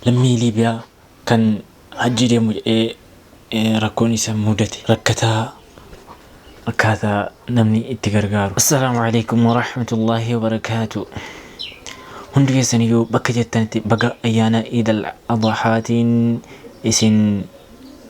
Lammii Liibiyaa kan hajjii deemu jedhee rakkoon isa mudate rakkataa akkaataa namni itti gargaaru. Assalaamu alaikum warahmatullaahi wabarakaatu. Hundi keessaniyyuu bakka jirtanitti baga ayyaana Iid al-Adhaatiin isin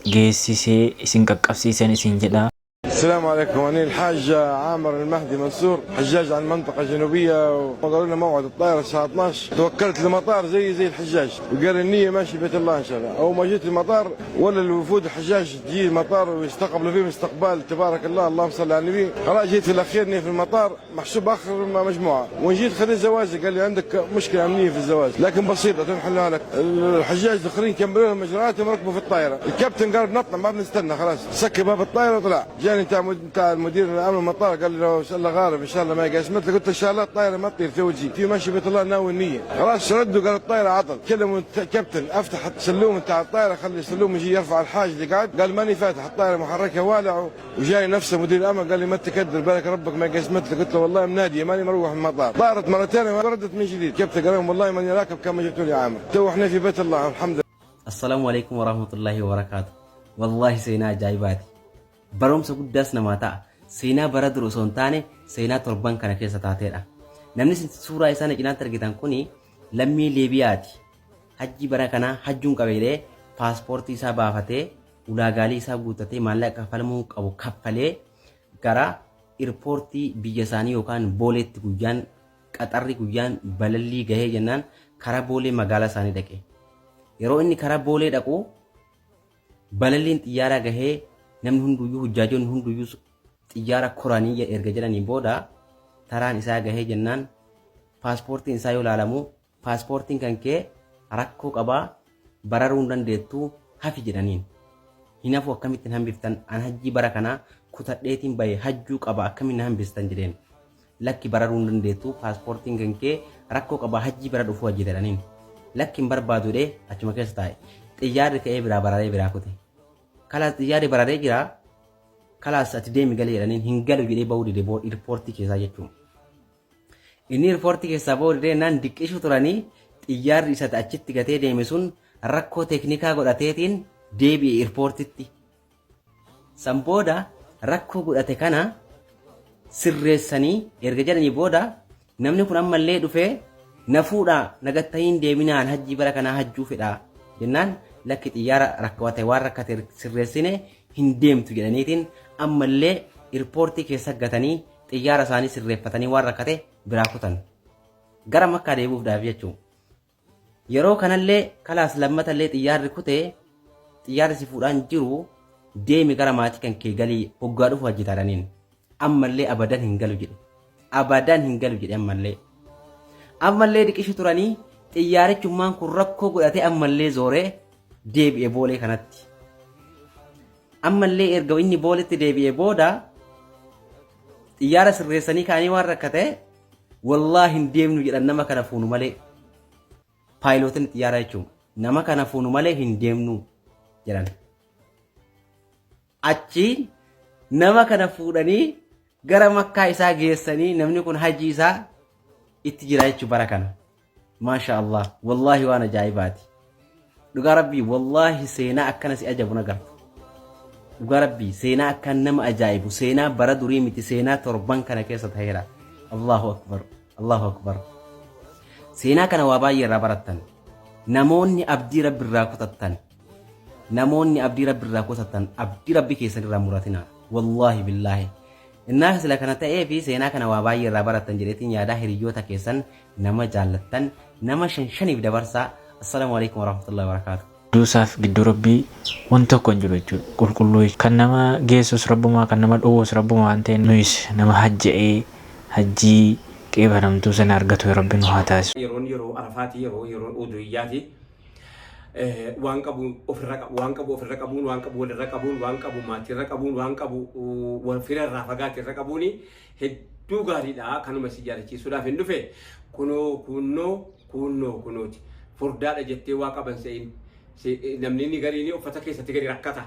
geessisee isin qaqqabsiisan isin jedha. السلام عليكم، أنا الحاج عامر المهدي منصور، حجاج عن المنطقة الجنوبية، وقالوا لنا موعد الطائرة الساعة 12. توكلت المطار زي الحجاج، وقال النية ماشي بيت الله إن شاء الله. أول ما جيت المطار ولا الوفود الحجاج تجي المطار ويستقبلوا فيهم استقبال تبارك الله، اللهم صل على النبي. خلاص جيت في الأخير في المطار محسوب آخر مجموعة، وجيت خذيت زواجي، قال لي عندك مشكلة أمنية في الزواج لكن بسيطة تنحلها لك. الحجاج الآخرين كملوا لهم إجراءاتهم ركبوا في الطائرة. الكابتن قال بنطلع ما بنستنى، خلاص سكر باب الطائرة وطلع. جاني بتاع المدير الامن المطار قال لي ان شاء الله غارب ان شاء الله ما يقاس مثل. قلت ان شاء الله الطائره ما تطير في وجهي في ماشي بيت الله ناوي النيه. خلاص ردوا قال الطائره عطل. كلموا الكابتن افتح السلوم بتاع الطائره، خلي السلوم يجي يرفع الحاج اللي قاعد. قال ماني فاتح الطائره محركها والع. وجاني نفسه مدير الامن قال لي ما تكدر بالك ربك ما يقاس مثل. قلت له والله مناديه ماني مروح من المطار. طارت مره ثانيه وردت من جديد. كابتن قال لهم والله ماني راكب كان ما جبتوا لي عامر. تو احنا في بيت الله الحمد لله. Assalaamu alaikum warahmatullahi wabarakaatu. Wallaahi seenaa ajaa'ibaati. Barumsa guddaas namaa ta'a. Seenaa bara dur osoo hin taane seenaa torban kana keessa taateedha. Namni isin suuraa isaa na cinaatti argitan kuni lammii Liibiyaati. Hajji bara kanaa hajjuun qaba jedhee paaspoortii isaa baafatee ulaagaalee isaa guuttatee maallaqa kaffalmuu qabu kaffalee gara irpoortii biyya isaanii yookaan Booleetti guyyaan qaxarri guyyaan balallii gahee jennaan karaa Boolee magaalaa isaanii dhaqe. Yeroo inni karaa Boolee dhaqu balalliin xiyyaaraa gahee namni hunduyyuu hujjaajoonni hunduyyuu xiyyaara koranii erga jedhanii booda taraan isaa gahee jennaan paaspoortiin isaa yoo ilaalamu paaspoortiin kan kee rakkoo qabaa bararuu hin dandeettuu hafi jedhaniin. Hin hafu, akkamittiin hambiftan, an hajjii bara kanaa kutadheetiin bahe hajjuu qaba, akkamiin na hambistan jedheen. Lakki bararuu hin dandeettu, paaspoortiin kan kee rakkoo qabaa, hajjii bara dhufuu hajji jedhaniin. Lakki hin barbaadu jedhee achuma keessa taa'e. Xiyyaarri ka'ee biraa bararee biraa kute. Kalaas xiyyaarri bararee jira. Kalaas ati deemi galee jedhaniin, hin galu jedhee bahuu dide boo irpoortii keessaa jechuudha. Inni irpoortii keessaa bahuu didee naan diqqishu turanii xiyyaarri isa achitti gatee deeme sun rakkoo teeknikaa godhateetiin deebi'e irpoortitti. San booda rakkoo godhate kana sirreessanii erga jedhanii booda namni kun ammallee dhufee na fuudhaa nagattahiin deeminaan hajjii bara kanaa hajjuu fedhaa jennaan, lakki xiyyaara rakkate waan rakkate sirreessine hin deemtu jedhaniitiin ammallee irpoortii keessa gatanii xiyyaara isaanii sirreeffatanii waan rakkate biraa kutan. Gara Makkaa deebi'uuf jechuudha. Yeroo kanallee kalaas lammatallee xiyyaarri kutee xiyyaarri si fuudhaan jiru, deemi gara maatii kan kee galii, hoggaa dhufu hojjetaadhaniin. Ammallee abadan hin galu jedhe. Abadan hin galu jedhe ammallee. Ammallee diqishu turanii xiyyaarichummaan kun rakkoo godhatee ammallee zooree deebi'e Boolee kanatti. Ammallee erga inni Booletti deebi'e booda xiyyaara sirreessanii kaanii waan rakkate wallaahi hin deemnu jedhan, nama kana fuunu malee. Paayilootonni xiyyaaraa jechuun nama kana fuunu malee hin deemnu jedhan. Achiin nama kana fuudhanii gara Makkaa isaa geessanii namni kun hajii isaa itti jira jechuun bara kana. Maasha Allah, wallaahi waan ajaa'ibaati. Dhugaa rabbii wallaahi seenaa akkana si ajabu nagartu. Dhugaa rabbii seenaa akkan nama ajaa'ibu, seenaa bara durii miti, seenaa torban kana keessa ta'eera. Allahu akbar, Allahu akbar. Seenaa kana waa baay'ee irraa barattan. Namoonni abdii rabbi irraa kutattan. Namoonni abdii rabbi irraa kutattan abdii rabbi keessan irraa muratinaa. Wallaahi billaahi. Innaa sila kana ta'ee fi seenaa kana waa baay'ee irraa barattan jedheetiin yaadaa hiriyoota keessan nama jaallattan nama shan shaniif dabarsaa. Assalaamu alaikum warahmatullahi wabarakaatuh. Gidduu isaaf gidduu rabbii wanti tokko hin jiru jechuudha. Qulqulluu kan nama geessus rabbumaa, kan nama dhowwus rabbuma waan ta'eef nuyis nama hajja'ee hajjii qeebalamtuu sana argatu rabbi nu haa taasisu. Yeroon yeroo Arafaati, yeroo uduhiyyaati. Waan qabu ofirra qabu, waan qabu ofirra qabuun, waan qabu walirra qabuun, waan qabu maatirra qabuun, waan qabu fira irraa fagaate irra qabuun hedduu gaariidha. Kanuma si jaalachiisuudhaaf hin dhufe. Kunoo kunnoo kunnoo kunooti. Furdaadha jettee waa qaban se'in. Namni inni gariin uffata keessatti gadi rakkata.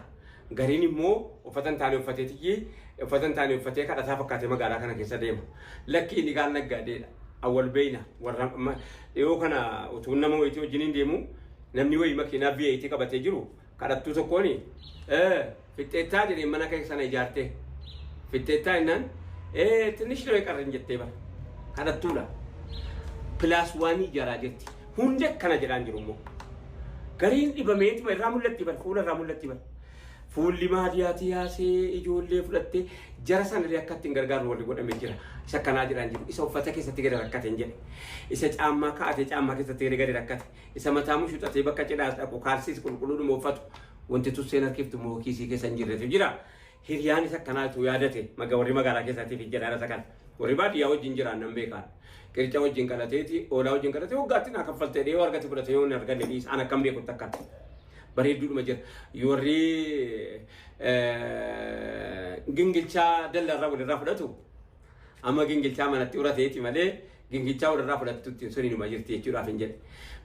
Gariin immoo uffata hin taane uffatee tiyyee uffata hin taane uffatee kadhataa fakkaatee magaalaa kana keessa deema. Lakki inni kaan naggaadeedha. Awwal beeyna warra dhiyoo kana utuu nama wayitii wajjin hin deemu. Namni wayii makiinaa V8 qabatee jiru kadhattuu tokkoon fixxeettaa jedhee mana kee sana ijaartee fixxeettaa jennaan ትንሽ ነው የቀረኝ jettee bara kadhattuudha. Plus one ijaaraa jirti. Hundi akkana jedhaan jiru immoo. Gariin dhibameetuma irraa mul'atti bara fuula irraa mul'atti bara. Fuulli maadiyaatii yaasee ijoollee fudhattee jara sana illee akka ittiin gargaaru walli godhamee jira. Isa akkanaa jedhaan jiru. Isa uffata keessatti gadi rakkate hin jedhe. Isa caammaa kaa'ate caammaa keessatti gadi rakkate. Isa mataa mushuxatee bakka cidhaas dhaqu kaalsiis qulqulluudhuma uffatu. Wanti tusseen harkiftu immoo kiisii keessa hin jirretu jira. Hiriyaan isa akkanaatu yaadate warri magaalaa keessaatiif jedhaan isa kana. Warri baadiyyaa wajjin jiraan nan beekaan. Qirca wajjin qalateeti, oolaa wajjin qalatee waggaatti naa kaffaltee dhiyoo argate fudhate yoo hin arganne dhiisa. An akkam beekutti akkana. Bareedduudhuma jira. Warri gingilchaa dallarraa walirraa fudhatu amma gingilchaa manatti urateeti malee gingilchaa walirraa fudhattutti sun inuma jirti jechuudhaaf hin jedhe.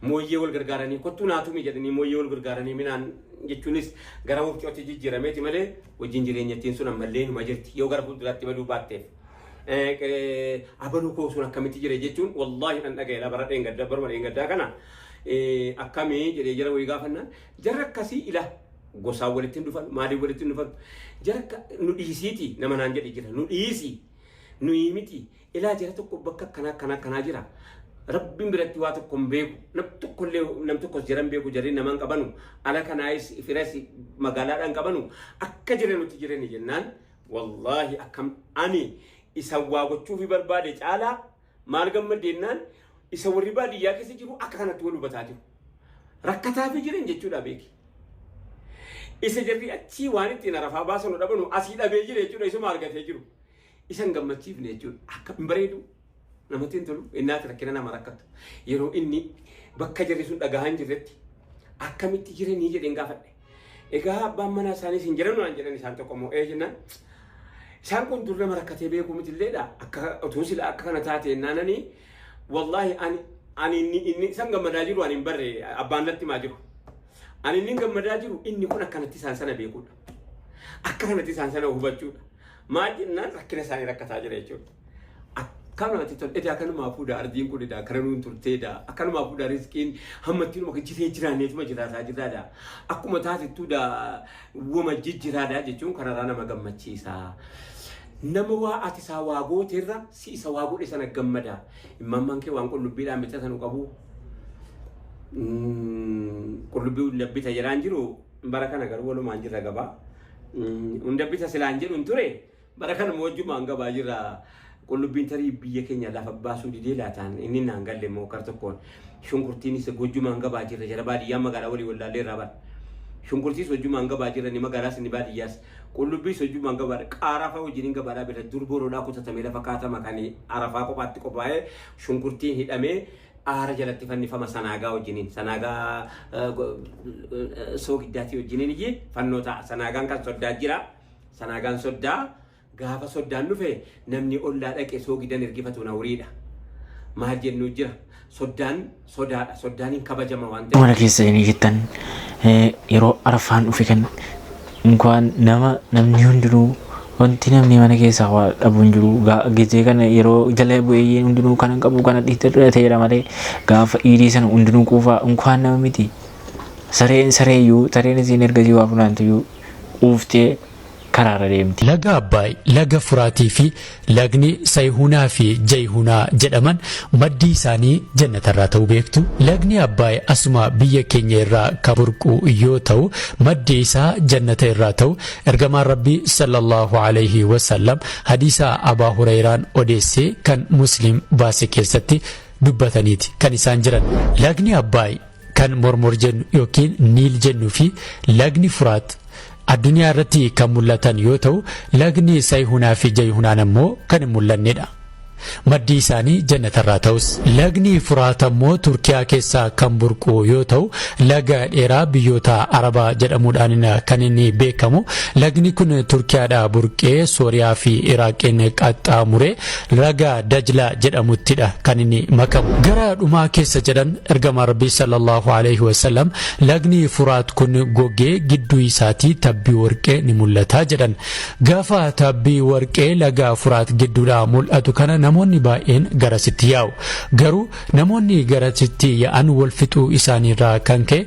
Mooyyee wal gargaaranii kottuu naatumi jedhanii mooyyee wal gargaaranii minaan jechuunis gara wofcootti jijjiirameeti malee wajjin jireenyattiin sun ammallee inuma jirti yoo gara fuulduraatti baduu baatteef. Abaluu koo sun akkamitti jira jechuun wallaahi nan dhaga'eera bara dheengaddaa baruma dheengaddaa kana akkamii jedhee jara wayii gaafannaan jarra akkasii ila gosaan walitti hin dhufan maaliin walitti hin dhufan jara nu dhiisiiti nama naan jedhe jira nu dhiisi nuyi miti ilaa jara tokko bakka akkanaa akkanaa akkanaa jira rabbiin biratti waa tokko hin beeku nam tokkollee nam tokkos jara hin beeku jarri nama hin qabanu ala kanaayis firas magaalaadhaan qabanu akka jira nuti jirani jennaan wallaahi akkam ani isa waa gochuufi barbaade caalaa maal gammadde jennaan isa warri baadiyyaa keessa jiru akka kanatti wal hubataa jiru. Rakkataa fi jiran jechuudha beeki. Isa jarri achii waan ittiin arafaa baasan dhabanu asii dhabee jira jechuudha isuma argatee jiru. Isa hin gammachiifne jechuudha. Akka hin bareedu namatti hin tolu innaati rakkina nama rakkatu. Yeroo inni bakka jarri sun dhagahaa hin jirretti akkamitti jiranii jedheen gaafadhe. Egaa abbaan manaa isaaniis hin jiran waan jedhan isaan tokko immoo ee jennaan. Isaan kun dur nama rakkatee beekuu miti illeedha. Akka utuu sila akka kana taate naananii wallaahi ani inni isaan gammadaa jiru ani hin barre abbaan natti himaa jiru. Ani inni gammadaa jiru inni kun akkanatti isaan sana beekuudha. Akka kanatti isaan sana hubachuudha. Maal jennaan rakkina isaanii rakkataa jira jechuudha. Akkam namatti tola. Edaa kanumaa fuudha ardiin kun edaa kana nuun turteedha. Akkanumaa fuudha riskiin hammattiin uma jiree jiraanneetuma jiraataa jirraadha. Akkuma taatittuudha wama jijjiraadha jechuun kanarraa nama gammachiisa. Nama waa ati isaa waa gooteerra si isa waa godhe sana gammada. Imammaan kee waan qullubbiidhaan bitatan qabu. Qullubbii hunda bita jedhaan jiru bara kana garuu walumaan jirra gabaa. Hunda bita silaan jedhu hin ture bara kana wajjumaan gabaa jirra. Qullubbiin tarii biyya keenya lafa baasuu didee laataan inni naan galle immoo kar tokkoon shunkurtiinis wajjumaan gabaa jirra jara baadiyyaa magaalaa walii wallaallee irraa bara. Shunkurtiis wajjumaan gabaa jirra ni magaalaas ni baadiyyaas. Qullubbiis wajjumaan gabaadha. Qaaraa fa'a wajjin gabaadhaa bira dur boroodhaa kutatamee lafa kaatama kan arafaa kophaatti qophaa'ee shunkurtiin hidhamee aara jalatti fannifama sanaagaa wajjiniin sanaagaa soogiddaatii wajjiniin iyyee fannoo ta'a. Sanaagaan kan soddaa jira. Sanaagaan soddaa gaafa soddaan dhufe namni ollaa dhaqee soogiddan ergifatu nawriidha. Maal jennu jira. Soddaan sodaadha. Soddaan hin kabajama waan ta'eef. Mana keessa inni jettan yeroo arafaan dhufe kan inkwaan nama namni hundinuu wanti namni mana keessaa waa dhabu hin jiru. Gizee kana yeroo jala bu'ee hundinuu kana qabu kana dhiittee malee gaafa iidii sana hundinuu quufaa inkwaan nama miti. Sareen sareeyyuu sareen isiin ergasii waa funaantuyyuu quuftee karaarra deemti. Laga Abbaay, laga Furaatii fi lagni Sayhunaa fi Jayhunaa jedhaman maddii isaanii jannatarraa ta'uu beektu. Lagni Abbaay asuma biyya keenya irraa kan burqu yoo ta'u maddi isaa jannata irraa ta'u ergamaan Rabbii sallallahu alaihi wasallam hadiisa Abaa Hurayraan odeessee kan Muslim baase keessatti dubbataniiti kan isaan jiran. Lagni Abbaay kan Mormor jennu yookiin Niil jennuu fi lagni Furaat addunyaa irratti kan mul'atan yoo ta'u lagni Sayhunaa fi Jayhunaan ammoo kan hin mul'annedha. Maddi isaanii jannatarraa ta'us lagni Furaat ammoo Turkiyaa keessaa kan burqu yoo ta'u laga dheeraa biyyoota Arabaa jedhamuudhaan kan inni beekamu. Lagni kun Turkiyaadhaa burqee Sooriyaa fi Iraaqiin qaxxaamuree laga Dajla jedhamuttidha kan inni makamu. Gara dhumaa keessa jedhan ergamaa Rabbii sallallahu alaihi wasallam lagni Furaat kun gogee gidduu isaatii tabbii warqee ni mul'ata jedhan. Gaafa tabbii warqee laga Furaat gidduudhaa mul'atu kana namoonni baay'een garasitti yaa'u. Garuu namoonni garasitti yaa'an wal fixuu isaaniirraa kan ka'e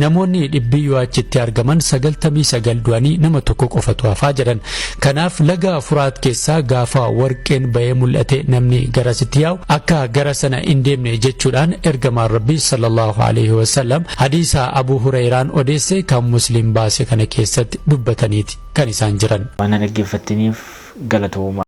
namoonni dhibbi yoo achitti argaman 99 du'anii nama tokko qofatu hafaa jedhan. Kanaaf laga Furaat keessaa gaafa warqeen ba'ee mul'ate namni garasitti yaa'u akka gara sana hin deemne jechuudhaan ergamaan Rabbii sallallahu alaihi wasallam hadiisa Abu Hurayraan odeesse kan Muslim baase kana keessatti dubbataniiti kan isaan jiran. Waan na dhaggeeffattaniif galatoomaa.